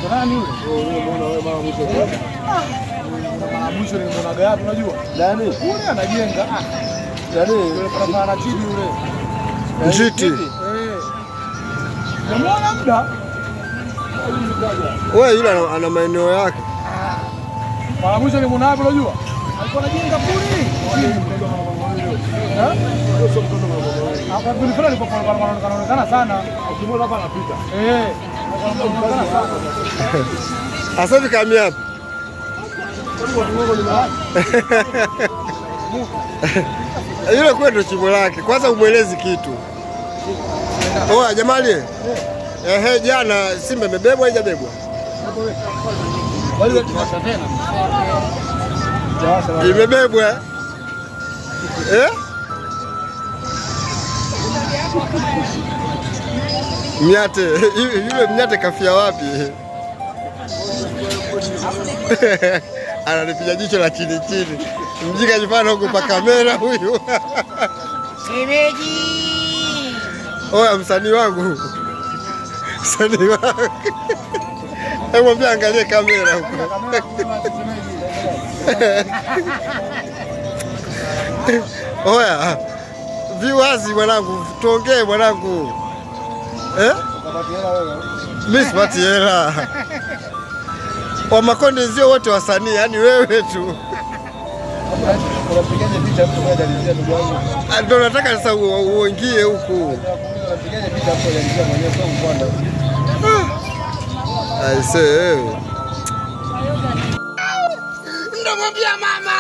Nani yule? Wewe wewe mara mwisho. Mara mwisho nilimwona gapi unajua? Nani? Yule anajenga. Nani? Yule farafara chini yule. Njiti. Eh. Unamuona muda? Wewe yule ana maeneo yake. Mara mwisho nilimwona wapi unajua? Alikuwa anajenga puri. Eh? Hapo kulifanya alikuwa anaonekana sana. Ukimwona hapa anapita. Eh. Sasa hivi kamia hapa. Yule kwetu chimbo lake. Kwanza umuelezi kitu. Oa jamani. Ehe, jana Simba imebebwa haijabebwa? Imebebwa. Eh? Mnyate, yule mnyate kafia wapi? Ananipiga jicho la chini chini. Mjika jifana huko pa kamera huyu. Shemeji. Oya msanii wangu. Msanii wangu. Hebu mwambie angalie kamera huko. Oya. Viwazi mwanangu, tuongee mwanangu. Eh? Mimi sipati hela. Wa Makonde nzio wote wasanii, yani wewe tu. Unapigaje picha mtu mmoja alizia ndugu yangu? Ndio nataka sasa uingie huku. Unapigaje picha mtu alizia mwenyewe sio mkwanda. I say. Ndio mwambia mama.